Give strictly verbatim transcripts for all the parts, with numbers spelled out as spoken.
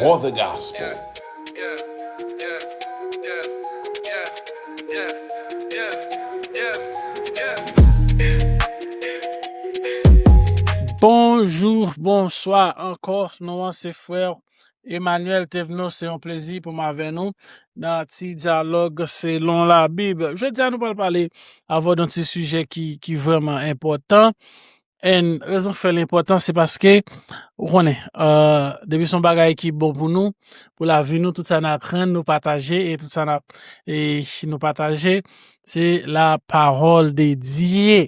or the gospel. Bonjou, bonswa ankò. Non an se frè Emmanuel Thévenot, se yon plezi pou m avè nou nan ti dyalòg selon Labib. Jodi a nou pral pale avè w de yon ti sijè ki, ki vrèman enpòtan. And rezon k fè l enpòtan, se paske, ou konnen, euh, depi se yon bagay ki bon pou nou, pou lavi nou, tout sa n aprann, nou pataje, e tout sa n ap, e nou pataje, se la parole de Dieu.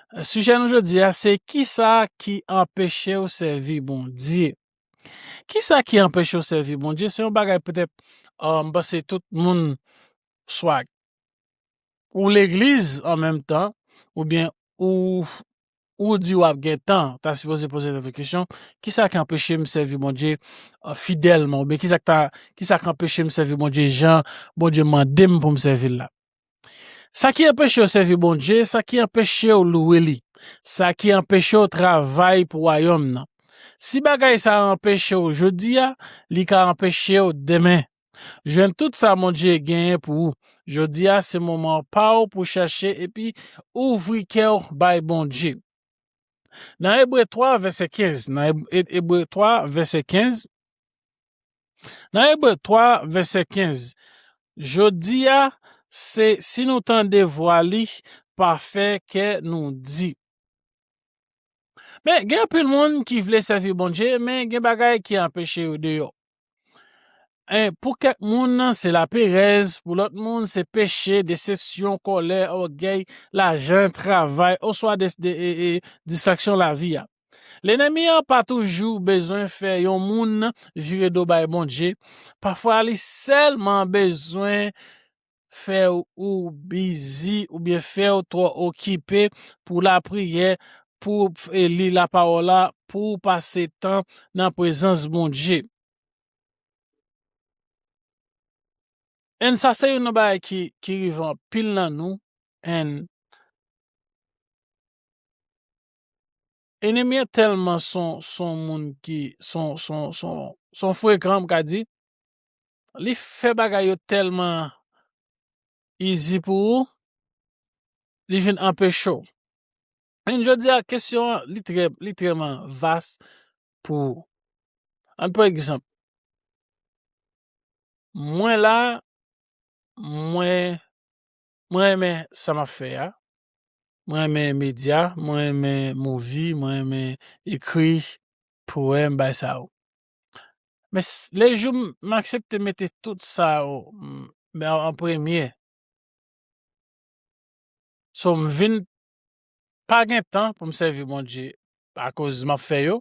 Sijè nou jodi a, se kisa ki anpeche w sèvi Bondye? Kisa ki anpeche w sèvi Bondye? Se yon bagay petèt, euh, m panse tout moun, swa ou legliz an menm tan, oubyen ou, ou di w ap gen tan, ta sipoze poze tèt ou kesyon, kisa ki anpeche m sèvi Bondye, euh, fidèlman, oubyen kisa k ta, kisa k anpeche m sèvi Bondye jan Bondye mande m pou m sèvi l la? Sa ki anpeche w sèvi Bondye, sa ki anpeche w lwe li, sa ki anpeche w travay pou wayòm nan. Si bagay sa a anpeche w jodi a, li ka anpeche w demen. Jwenn tout sa Bondye genyen pou ou. Jodi a, se moman pa w pou chache epi ouvri kè w bay Bondye. Nan Ebre twa, vèsè kenz, nan Eb-, E-, Ebre twa, vèsè kenz, nan Ebre twa, vèsè kenz, jodi a, se si nou tande vwa li, pa fè kè nou di. Men, gen anpil moun ki vle sèvi Bondye, men gen bagay ki anpeche yo deyò. En, pou kèk moun, se laperèz, pou lòt moun, se peche, desepsyon, kòlè, ògèy, lajan, travay, oswa de, de, e, e, distraksyon lavi a. Lènmi an pa toujou bezwen fè yon moun vire do bay Bondye. Pafwa, li sèlman bezwen fè w bizi oubyen fè w twò okipe pou lapriyè, pou w li lapawòl la, pou w pase tan nan prezans Bondye. And sa se youn nan bagay ki, ki rive anpil nan nou. And enemi an tèlman son, son moun ki, son, son, son, son frekan, m ka di. Li fè bagay yo tèlman easy pou ou, li vin anpeche w. And jodi a, kesyon an, li trè, li trèman vas pou ou. Ann pran egzanp. Mwen la, mwen, mwen renmen sa m ap fè a. Mwen renmen medya, mwen renmen movie, mwen renmen ekri, powèm, bagay sa yo. Men s-, lejou m, m aksepte mete tout sa yo, m, men an, an premye. So, m vin pa gen tan pou m sèvi Bondye akoz m ap fè yo.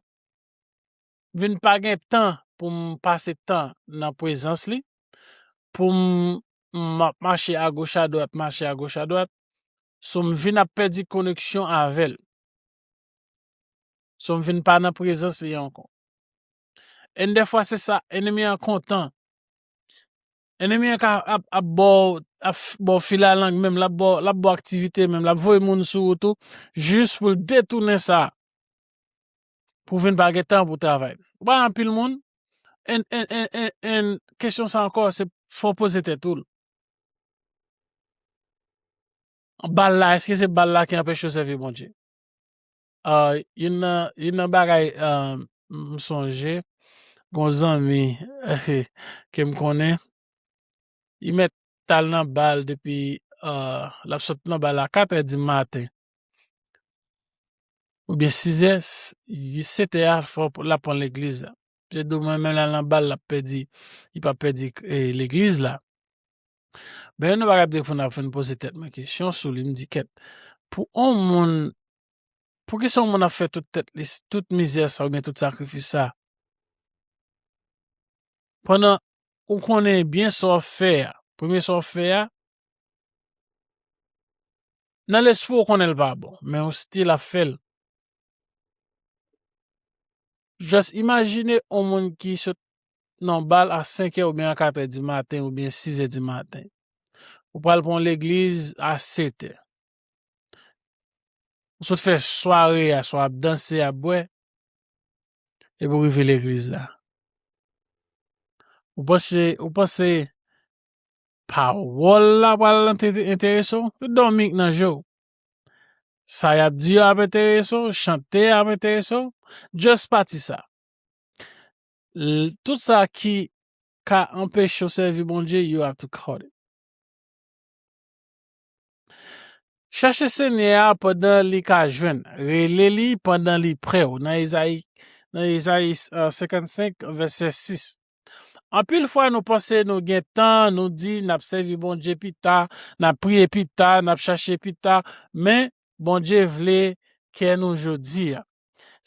M vin pa gen tan pou m pase tan nan prezans li, pou m, m ap mache agoch adwat, mache agoch adwat. So, m vin ap pèdi koneksyon avè l. So, m vin pa nan prezans li ankò. And dèfwa, se sa, enemi an kontan. Enemi an ka ap, ap ba w, ap f-, ba w fil a lang menm, l ap ba w, l ap ba w aktivite menm, l ap voye moun sou wout ou, jis pou l detounen sa, pou w vin pa gen tan pou w travay. Ou pa anpil moun, and, and, and, and, and kesyon sa ankò, se fò w poze tèt ou l. Bal la, èske se bal la ki anpeche w sèvi Bondye? Ah, youn nan, youn nan bagay, ah, m, m sonje, gon zanmi ke m konnen, li mèt t al nan bal depi, ah, l ap sot nan bal a katrè di maten. Oubyen sizè, s-, setè a, fò l ap pran legliz la. Se di w mwen menm l al nan bal, l ap pèdi, li p ap pèdi, eh, legliz la. Men youn nan bagay m te konn ap fin poze tèt mwen kesyon sou li, m di, kèt, pou yon moun, poukisa yon moun ap fè tout tèt li, tout mizè sa oubyen tout sakrifis sa? Pandan ou konnen byen sa w ap fè a, premye sa w ap fè a, nan lespri w konnen l pa bon, men ou still ap fè l. Just imajine yon moun ki sot nan bal a senkè oubyen a katrè di maten oubyen sizè di maten. Ou pral pran legliz a setè. Ou sot fè sware a, swa ap danse, ap bwè. epi w rive legliz la. Ou panse, ou panse pawòl la pral ente-, enterese w? Tout dòmi k nan je w. Sa y ap di yo ap enterese w, chante a ap enterese w, just pati sa. L-, tout sa ki ka anpeche w sèvi Bondye, you have to cut it. Chache Senyè a pandan li ka jwenn. Rele li pandan li prè w. Nan Ezayi, nan Ezayi, euh, senkannsenk, vèsè sis. Anpil fwa, nou panse nou gen tan, nou di n ap sèvi Bondye pita, n ap priye pita, n ap chache pita, men Bondye vle kè nou jodi a.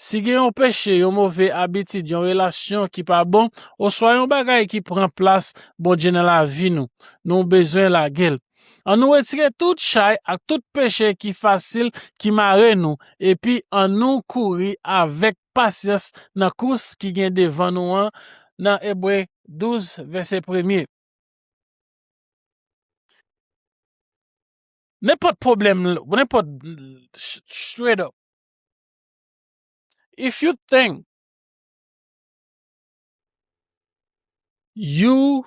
Si gen yon peche, yon move abitid, yon relasyon ki pa bon, oswa yon bagay ki pran plas Bondye nan lavi nou, nou bezwen lage l. Annou retire tout chay ak tout peche ki fasil ki mare nou, epi annou kouri avèk pasyans nan kous ki gen devan nou an, nan Ebre douz, vèsè premye. Nenpòt pwoblèm, nenpòt, straight up. If you think you,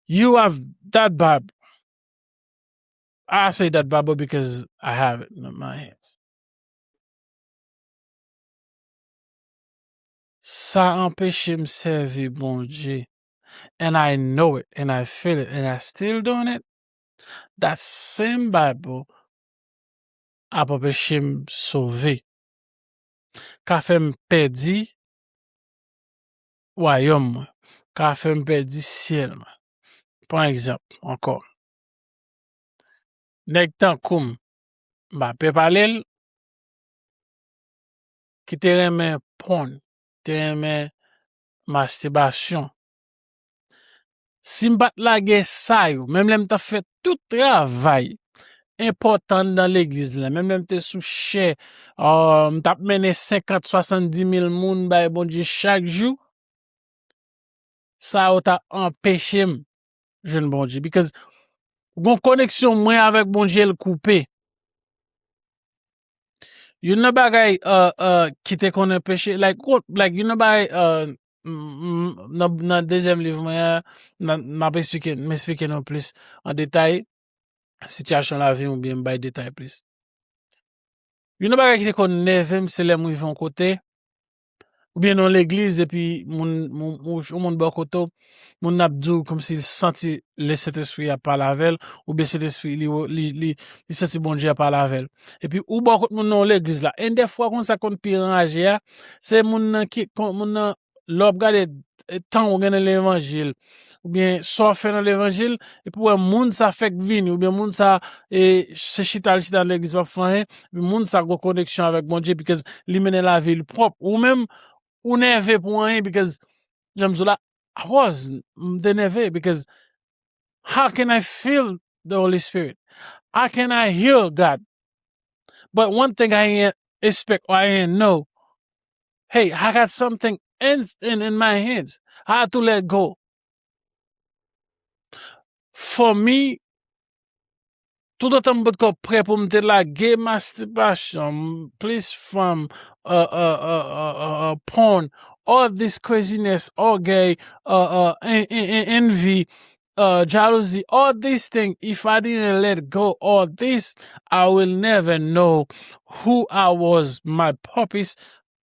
you have that Bible, I say that Bible because I have it in my hands. Sa anpeche m sèvi Bondye. And I know it, and I feel it, and I still doing it. That same Bible ap anpeche m sove. Ka fè m pèdi wayòm mwen. Ka fè m pèdi syèl mwen. Pran egzanp ankò. Nèg tankou m, m pa pe pale l, ki te renmen porn, te renmen mastibasyon. Si m pa t lage sa yo, menm lè m t ap fè tout travay enpòtan anndan legliz la, menm lè m te sou chè, ah, m t ap mennen senkant, swasanndimil moun bay Bondye chak jou, sa yo ta anpeche m jwenn Bondye. Because gon koneksyon mwen avèk Bondye, l koupe. Youn nan bagay, uh, uh, ki te konn anpeche, like, gon, like, youn nan bagay, uh, m, m, nan, nan dezyèm liv mwen an, nan, m ap eksplike, m eksplike nou plis an detay sitiyasyon lavi m oubyen m bay detay plis. Youn nan bagay ki te konn nève m, se lè m rive yon kote, oubyen nan yon legliz, epi moun, moun, moun, yon moun bò kote w, moun nan ap di w kòmsi l santi Sentespri a pale avè l, oubyen Sentespri li, li, li, li santi Bondye a pale avè l. Epi ou bò kote moun nan yon legliz la. Enn dè fwa konn sa konn pi anraje a, se moun nan ki, kon, moun nan, lè w ap gade, eh, tan w gen nan levanjil, oubyen sa w fè nan levanjil, epi w wè moun sa fèk vini, oubyen moun sa, eh, se chita l chita nan legliz p ap fè anyen, epi moun sa gon koneksyon avèk Bondye, because li mennen lavi l pwòp. Ou menm, ou nève pou anyen, because, jan m di w la, I was, m te nève, because how can I feel the Holy Spirit? How can I hear God? But one thing I didn't expect or I didn't know, hey, I got something in, in, in my hands. I had to let go. For me, toutotan m potko prè pou m te lage mastibasyon, m, plis fanm, uh, uh, uh, uh, uh, uh, porn, all this craziness, orgueil, uh, uh, en-, en-, en-, envy, uh, jalousie, all these things, if I didn't let go all this, I will never know who I was, my purpose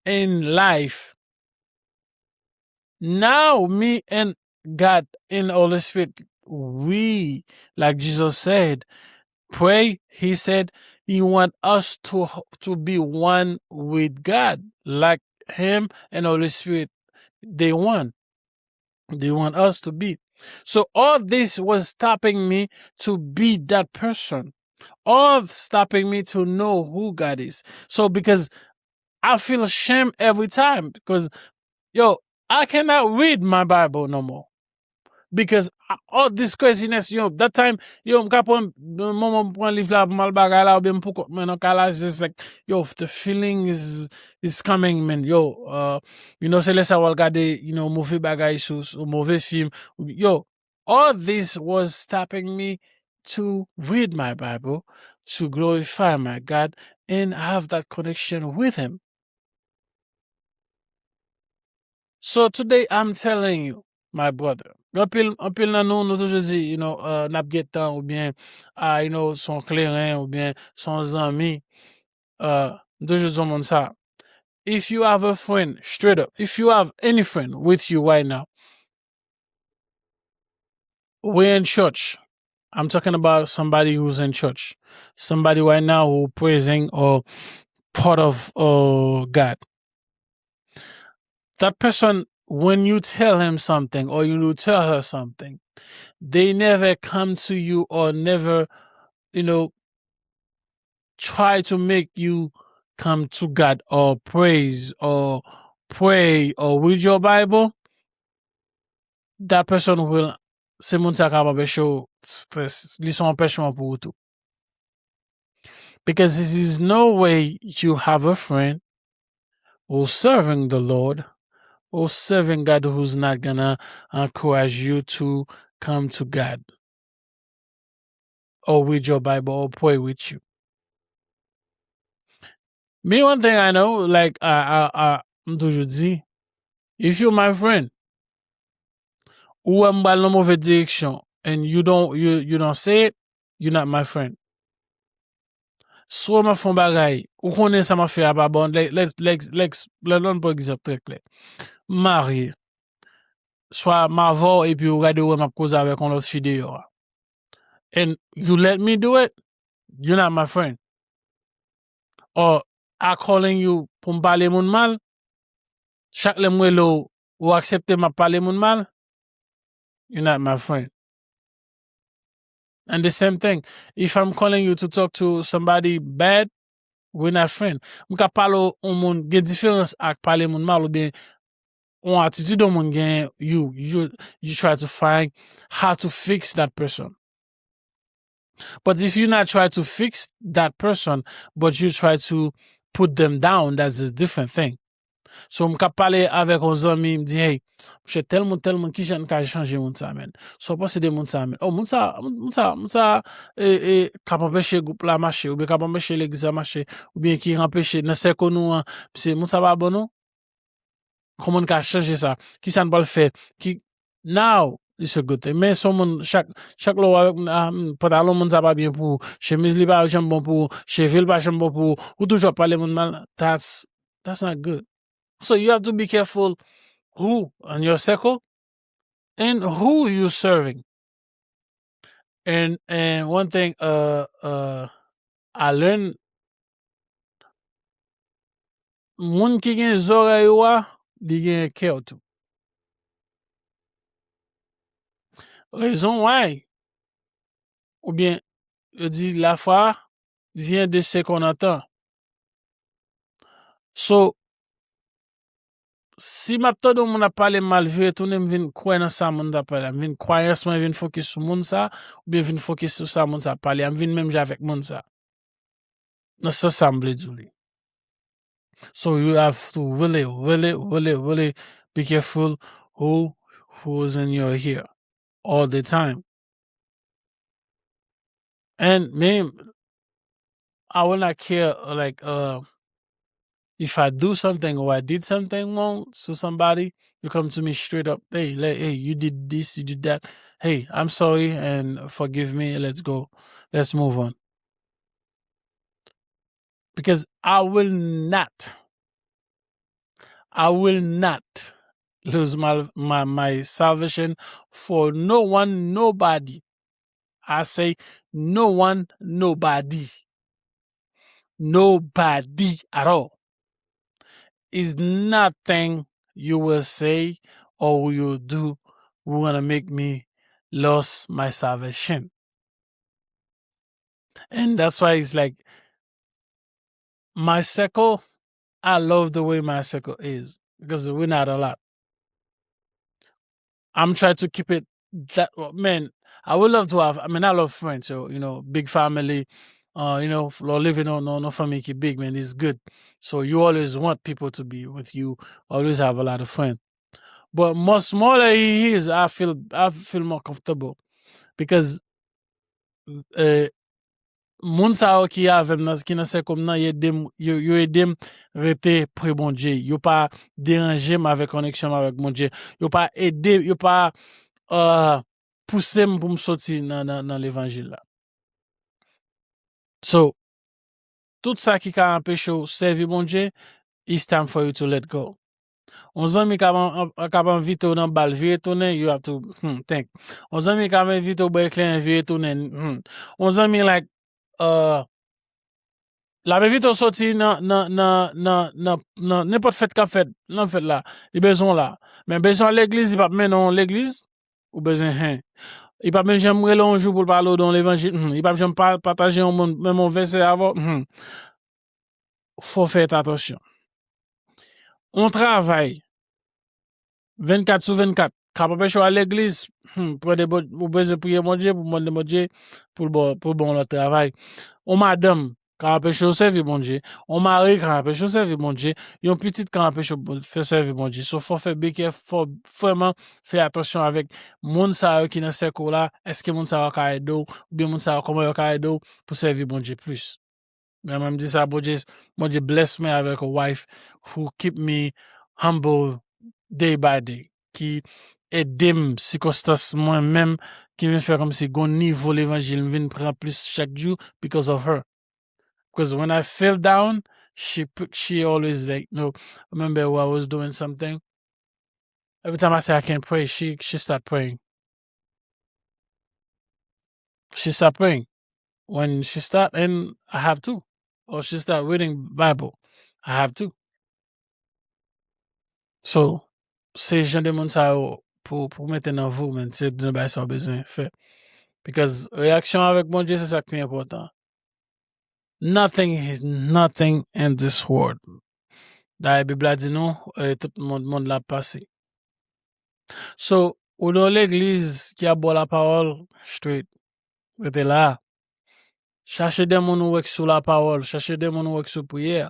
in life. Now, me and God and Holy Spirit, we, like Jesus said, pray, he said he want us to, to be one with God, like him and Holy Spirit, they one. They want us to be. So all this was stopping me to be that person. All stopping me to know who God is. So because I feel shame every time because, yo, I cannot read my Bible no more. Because I, all this craziness, yo, that time, yo, m ka pran, moman m pran liv la pou m al bagay la, oubyen m pou kont mwen nan kay la, it's just like, yo, the feeling is, is coming, man. Yo, uh, you know, se lè sa w al gade, you know, move bagay sou, sou move fim. Yo, all this was stopping me to read my Bible, to glorify my God, and have that connection with him. So today I'm telling you, my brother. Anpil, anpil nan nou, nou toujou di, you know, uh, n ap gen tan, oubyen, ah, you know, son kleren, oubyen son zanmi. Uh, nou toujou di yon moun sa. If you have a friend, straight up, if you have any friend with you right now, we're in church. I'm talking about somebody who's in church. Somebody right now who praising or part of uh, God. That person, when you tell him something or you tell her something, they never come to you or never, you know, try to make you come to God or praise or pray or read your Bible, that person will, se moun sa k ap anpeche w stress. Li se yon anpèchman pou ou tou. Because there is no way you have a friend who's serving the Lord or serving God who's not gonna encourage you to come to God or read your Bible or pray with you. Me, one thing I know, like, I, I, I, m toujou di, if you my friend, ou wè m pral nan move direksyon, and you don't, you, you don't say it, you not my friend. Si w wè m ap fè yon bagay, ou konnen sa m ap fè a pa bon, like, like, like, like, let m pran egzanp trè klè. M marye, swa m avè w epi ou gade ou wè m ap koze avèk yon lòt fi deyò a. And you let me do it, you not my friend. Or I calling you pou m pale moun mal, chak lè m rele w, ou aksepte m ap pale moun mal, you not my friend. And the same thing, if I'm calling you to talk to somebody bad, we not friend. M ka pale yon moun, gen diferans ak pale moun mal oubyen yon atitid yon moun gen, you, you, you try to find how to fix that person. But if you not try to fix that person, but you try to put them down, that's a different thing. So, m ka pale avèk yon zanmi, m di, hey, monchè, tèl moun, tèl moun, kijan n ka chanje moun sa, man? Sa w panse de moun sa, man? Oh, moun sa, moun sa, moun sa, e, e, k ap anpeche gwoup la mache, oubyen k ap anpeche legliz la mache, oubyen ki anpeche nan sèko nou an, misye, moun sa pa bon, non? Kòman n ka chanje sa? Kisa n pral fè? Ki, now, it's a good thing. Men se yon moun, chak, chak lè w avèk moun, ah, hmm, pantalon moun sa pa byen pou ou, chemiz li pa janm bon pou ou, cheve l pa janm bon pou ou, ou toujou ap pale moun mal, that's, that's not good. So you have to be careful who in your circle and who you serving. And, and one thing, uh, uh, I learn, moun ki gen zòrèy ou a, li gen kè w tou. Raison why, oubyen, yo di, la foi vient de ce qu'on entend. So, si m ap tande yon moun ap pale m mal, vire tounen, m vin kwè nan sa moun t ap pale a. M vin, kwayans mwen vin fokis sou moun sa, oubyen vin fokis sou sa moun sa ap pale a. M vin menm jan avèk moun sa. Nan sans sa m vle di w li. So you have to really, really, really, really be careful who, who's in your ear all the time. And me, I will not care, like, uh, if I do something or I did something wrong to somebody, you come to me straight up, hey, like, hey, you did this, you did that. Hey, I'm sorry and forgive me. Let's go. Let's move on. Because I will not, I will not lose my, my, my salvation for no one, nobody. I say no one, nobody. Nobody at all. Is nothing you will say or you will do who gonna make me lose my salvation. And that's why it's like, my circle, I love the way my circle is because we're not a lot. I'm trying to keep it that, man, I would love to have, I mean, I love friends, so, you know, big family, uh, you know, lè w leve nan, nan, nan fanmi ki big, man, it's good. So you always want people to be with you, always have a lot of friends. But much smaller he is, I feel, I feel more comfortable because, uh, moun sa yo ki avè m nan, ki nan sèk m nan, yo ede m, yo, yo ede m rete pre Bondye. Yo pa deranje m avèk koneksyon m avèk Bondye. Yo pa ede, yo pa uh, pouse m pou m soti nan, nan, nan levanjil la. So, tout sa ki ka anpeche w sèvi Bondye, it's time for you to let go. On zanmi k ap, k ap envite w nan bal, vire tounen, you have to, hmm, think. On zanmi k ap envite w bwè kleren, vire tounen, hmm. On zanmi, like, uh, l ap envite w soti nan, nan, nan, nan, nan, nan nenpòt fèt k ap fèt, nan fèt la. Li bezwen w la. Men bezwen al legliz, li p ap mennen w legliz. Ou bezwen, hen. Li p ap menm janm rele w yon jou pou l pale w de yon levanjil. Hmm. Li p ap janm pa, pataje yon moun, menm yon vèsè avè w. Hmm. Fò w fè atansyon. On travay vennkat sou vennkat k ap anpeche w al legliz, hmm, pran de bon, ou bezwen priye Bondye pou mande Bondye pou l ba w, pou l ba w yon lòt travay. On madanm ka anpeche w sèvi Bondye, on mari ka anpeche w sèvi Bondye, yon pitit ka anpeche w fè sèvi Bondye. So, fò w fè big effort, fò w vrèman fè atansyon avèk moun sa yo ki nan sèk ou la. Èske moun sa yo ka ede w? Oubyen moun sa yo, kòman yo ka ede w pou sèvi Bondye plis? Men mwen, m di sa, Bondye, Bondye bless mwen avèk a wife who keep me humble day by day, ki ede m, sikonstans mwen menm, ki vin fè kòmsi gon nivo levanjil m vin pran plis chak jou because of her. Because when I feel down, she put, she always, like, no, remember when I was doing something. Every time I say I can't pray, she, she start praying. She start praying. When she start, and I have to. Or she start reading Bible, I have to. So, se jan de moun sa yo pou, pou mete nan vi w, men se jan de bagay sa w bezwen fè. Because reyaksyon avèk Bondye, se sa k pi enpòtan. Nothing is nothing in this world. Dayè, Bib la di nou, eh, tout mond, mond la ap pase. So, ou nan legliz ki ap ba w lapawòl, straight. Rete la. Chache de moun ou wè k sou lapawòl, chache de moun ou wè k sou priyè,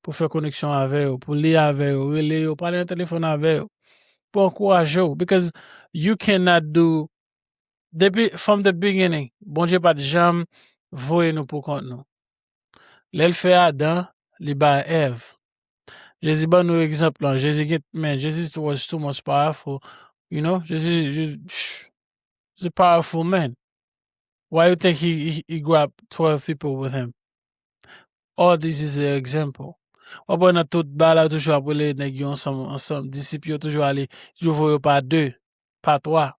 pou fè koneksyon avè yo, pou li avè yo, rele yo, pale nan telefòn avè yo, pou ankouraje yo. Because you cannot do, depi, from the beginning, Bondye pa t janm voye nou pou kont nou. Lè l fè Adan, li bay Èv. Jezi ban nou egzanp lan. Jezi gen, men, Jesus was too much powerful. You know, Jezi, Jezi, he's a powerful man. Why you think he, he, he grabbed twelve people with him? All this is an example. W ap wè nan tout bagay la, toujou ap rele nèg yo ansanm, ansanm. Disip yo toujou ale, toujou voye yo pa de, pa twa.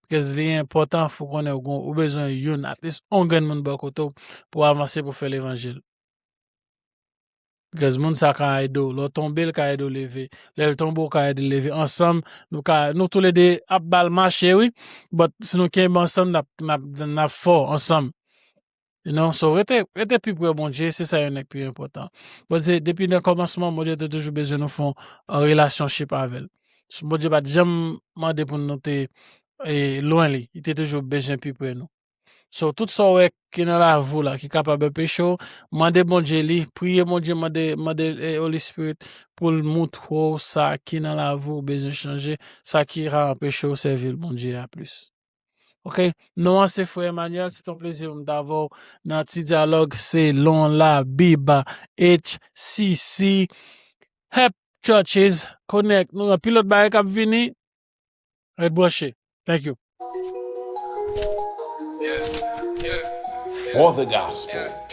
Because li enpòtan pou konnen ou gon, ou bezwen youn, at least on grenn moun bò kote w pou avanse pou fè levanjil. Because moun sa ka ede w. Lè w tonbe, l ka ede w leve. Lè l tonbe, w ka ede l leve. Ansanm, nou ka, nou toulede ap ba l mache, wi. But si nou kenbe ansanm, n ap, n ap, n ap fò ansanm. You know? So, rete, rete pi pre Bondye, se sa yon nèg pi enpòtan. But se, depi nan kòmansman, Bondye te toujou bezwen nou fè yon relationship avè l. So, Bondye pa t janm mande pou nou te, eh, lwen li. Li te toujou bezwen pi pre nou. So, tout sa w wè ki nan lavi w la, ki kapab anpeche w, mande Bondye li, priye Bondye, mande, mande, eh, Holy Spirit pou l montre w sa ki nan lavi w bezwen chanje, sa ki ka anpeche w sèvi l Bondye a plis. Ok? Non an se Frè Emmanuel, se t yon plezi pou m t avè w nan ti dyalòg selon Labib, H C C, Help Churches Connect. Nou gen anpil lòt bagay k ap vini. Ret branche. Thank you. For the gospel.